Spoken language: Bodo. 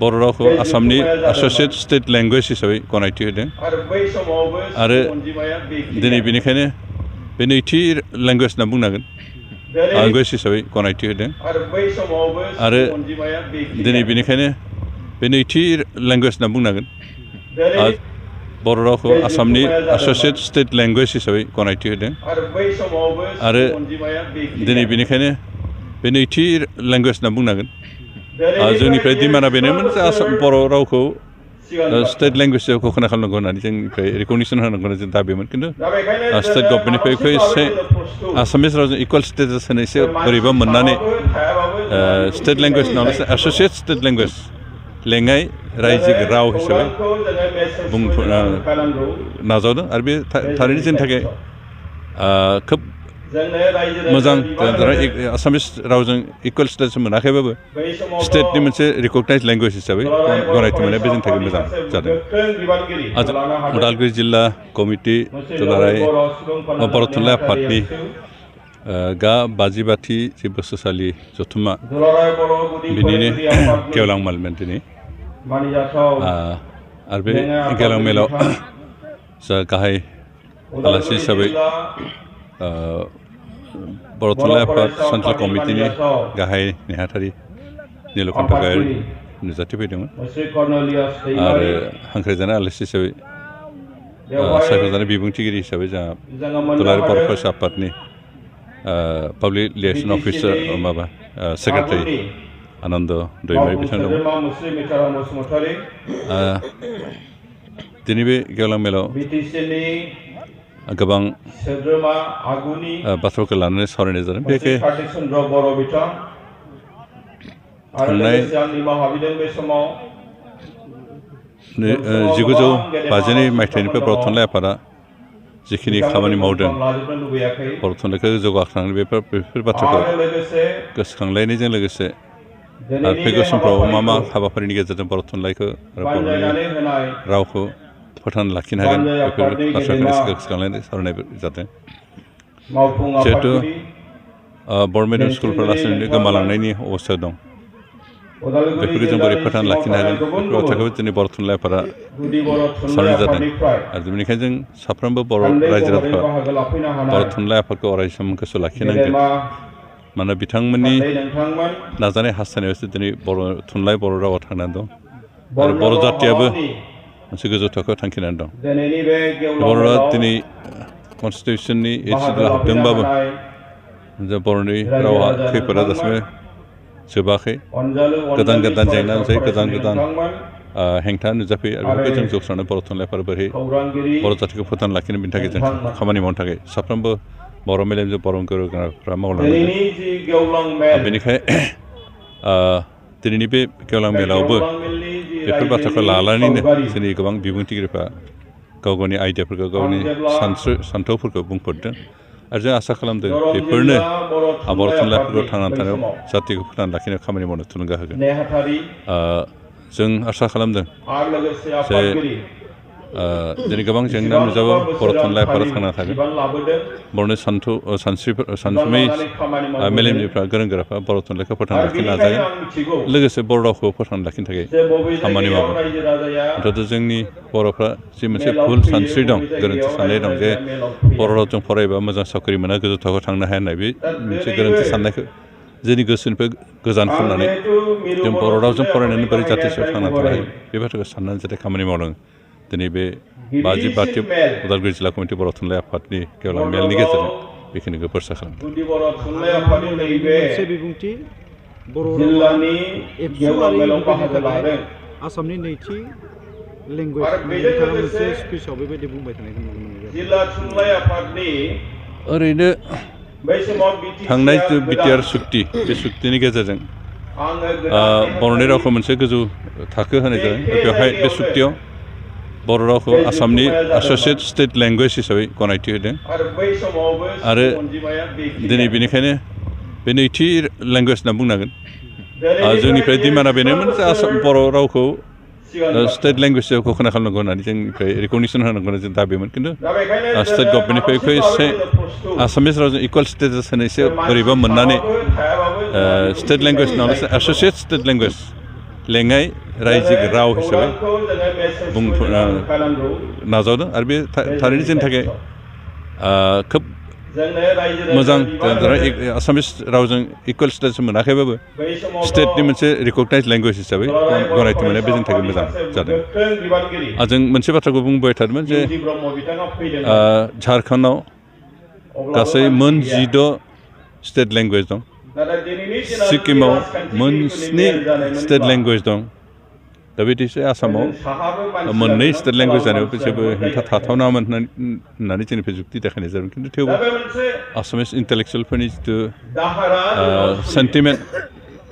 बर' रावखौ आसामनि एस'सिएट स्टेट लेंगुवेज हिसाबै गनायथि होदों आरो दिनै बेनिखायनो बे नैथि लेंगुवेज होनना बुंनांगोन लेंगुवेज हिसाबै गनायथि होदों आरो दिनै बेनिखायनो बे नैथि लेंगुवेज होनना बुंनांगोन बर' रावखौ आसामनि एस'सिएट स्टेट लेंगुवेज हिसाबै गनायथि होदों आरो दिनै बेनिखायनो बे नैथि लेंगुवेज होनना बुंनांगोन जोंनिफ्राय डिमान्डआ बेनोमोन जे बर' रावखौ स्टेट लेंगुवेजखौ घोषणा खालामनांगौ होननानै जोंनिफ्राय रिकगनिसन होनांगौ होननानै जों दाबिमोन खिन्थु स्टेट गभर्नमेन्टनिफ्राय एसे आसामिस रावजों इकुवेल स्टेटास होनो एसे बोरैबा मोननानै स्टेट लेंगुवेज नङालासे एस'सिएट स्टेट लेंगुवेज लेङाइ रायजो राव हिसाबै नाजावदों आरो बे थारैनो जोंनि थाखाय खोब मोजां आसामिस रावजों इकुवेल स्टेटास मोनाखैबाबो स्टेटनि मोनसे रिकगनाइज लेंगुवेज हिसाबै गनायथि मोननाया बे जोंनि थाखाय मोजां जादों उदालगुरि जिल्ला कमिटि दुलाराय बर' थुनलाइ आफादनि बाजिबाथि जि बोसोरसालि जथुम्मा बिनिनो गेवलां मेलमोन दिनै आरो बे गेवलां मेलाव जा गाहाय आलासि हिसाबै बर' थुनलाइ आफाद सेन्ट्रेल कमिटिनि गाहाय नेहाथारि नीलकण्ठ गयारी नुजाथिफैदोंमोन आरो हांख्रायजानाय आलासि हिसाबै सायख'जानाय बिबुंथिगिरि हिसाबै जोंहा दुलाराय बर' फरायसा आफादनि पाब्लिक रिलेसन अफिसार माबा सेक्रेटारि आनन्द दैमारि बिथां दंमोन दिनै बे गेवलां मेलाव गोबां बाथ्राफोरखौ लानानै सावरायनाय जादों बेखे थांनाय 1952 मायथाइनिफ्राय बर' थुनलाइ आफादा जिखिनि खामानि मावदों बर' थुनलाइखौ जौगाखांनो बेफोर बाथ्राखौ गोसोखांलायनायजों लोगोसे आरो फैगौ समफ्राव मा हाबाफारिनि गेजेरजों बर' थुनलाइखौ आरो बर'नि रावखौ फोथांना लाखिनो हागोन बेफोर बाथ्राखौ गोसोखांलायनाय सावरायनाय जादों जिहेथु बर' मिडियाम स्कुलफोरा लासैनो गोमालांनायनि अबस्थायाव दं बेफोरखौ जों बोरै फोथांना लाखिनो हागोन बेफोर बाथ्राखौ दिनै बर' थुनलाइ आफादा सावरायनाय जादों आरो बेनिखायनो जों साफ्रोमबो बर' रायजो राजाफ्रा बर' थुनलाइ आफादखौ अरायसम गोसोआव लाखिनांगोन मानोना बिथांमोननि नाजानाय हास्थायनायावसो दिनै बर' थुनलाइ बर' रावा थांनानै दं आरो बर' जातियाबो मोनसे गोजौ थाखोआव थांखिनानै दं बर' रावा दिनै कनस्टिटिउसननि 8 सिडुलाव हाबदोंबाबो बर'नि रावा खैफोदा दासिमबो जोबाखै गोदान जेंना नुजायो गोदान हेंथा नुजाफैयो आरो बेफोरखौ जों जौस्रांनो बर' थुनलाइफोर बोरै बर' जातिखौ फोथांना लाखिनो बेनि थाखाय जों खामानि मावनो थाखाय साफ्रोमबो बर' मेलेमजों बर' गोरोंफ्रा मावलांनांगोन बेनिखायनो दिनैनि बे गेवलां मेलावबो बेफोर बाथ्राखौ लानानैनो जोंनि गोबां बिबुंथिगिरिफ्रा गाव गावनि आइडियाफोरखौ गावनि सान्थौफोरखौ बुंफोरदों आरो जों आसा खालामदों बेफोरनो बर' थुनलाइफोरखौ थांनानै थानायाव जातिखौ फोथांना लाखिनायाव खामानि मावनो थुलुंगा होगोन जों आसा खालामदों जे दिनै गोबां जेंना नुजाबाबो बर' थुनलाइ आफादा थांना थागोन बर'नि सानसुमै मेलेमनिफ्रा गोरों गोराफ्रा बर' थुनलाइखौ फोथांना लाखिनो नाजागोन लोगोसे बर' रावखौ फोथांना लाखिनो थाखाय खामानि मावगोन अन्तत' जोंनि बर'फ्रा जि मोनसे भुल सानस्रि दं गोरोन्थि साननाय दं जे बर' रावजों फरायबा मोजां साख्रि मोना गोजौ थाखोआव थांनो हाया होननाय बे मोनसे गोरोन्थि साननायखौ जोंनि गोसोनिफ्राय गोजान खालामनानै जों बर' रावजों फरायनानै बोरै जाति सायाव थांना थानो हायो बे बाथ्राखौ साननानै जाहाथे खामानि मावदों दिनै बे 52 उदालगुरि जिल्ला कमिटि बर' थुनलाइ आफादनि गेवलां मेलनि गेजेरजों बेखिनिखौ फोरसा खालामदों मोनसे बिबुंथि बर' रावनि आसामनि नैथि लेंगुवेज नोंथाङा मोनसे स्पिचआव बेबायदि बुंबाय थानायखौ नुनो मोनो ओरैनो थांनाय बिटिआर सुक्ति बे सुक्तिनि गेजेरजों बर'नि रावखौ मोनसे गोजौ थाखो होनाय जादों बेवहाय बे सुक्तियाव बर' रावखौ आसामनि एस'सिएट स्टेट लेंगुवेज हिसाबै गनायथि होदों आरो दिनै बेनिखायनो बे नैथि लेंगुवेज होनना बुंनांगोन जोंनिफ्राय डिमान्डआ बेनोमोन जे बर' रावखौ स्टेट लेंगुवेजखौ घोषणा खालामनांगौ होननानै जोंनिफ्राय रिकगनिसन होनांगौ होननानै जों दाबिमोन खिन्थु स्टेट गभर्नमेन्टनिफ्राय एसे आसामिस रावजों इकुवेल स्टेटास होनो एसे बोरैबा मोननानै स्टेट लेंगुवेज नङालासे एस'सिएट स्टेट लेंगुवेज लेङाइ रायजो राव हिसाबै नाजावदों आरो बे थारैनो जोंनि थाखाय खोब मोजां आसामिस रावजों इकुवेल स्टेटास मोनाखैबाबो स्टेटनि मोनसे रिकगनाइज लेंगुवेज हिसाबै गनायथि मोननाया बे जोंनि थाखाय मोजां जादों जों मोनसे बाथ्राखौ बुंबाय थादोंमोन जे झारखन्डआव गासै मोन 16 स्टेट लेंगुवेज दं सिक्किमाव मोन 7 स्टेट लेंगुवेज दं दा बिदिसो आसामाव मोननै स्टेट लेंगुवेज जानायाव जेबो हेंथा थाथावनामोन होननानै जोंनिफ्राय जुक्ति देखायनाय जादों खिन्थु थेवबो आसामिस इन्टेलेक्सुवेलफोरनि जिथु सेन्टिमेन्ट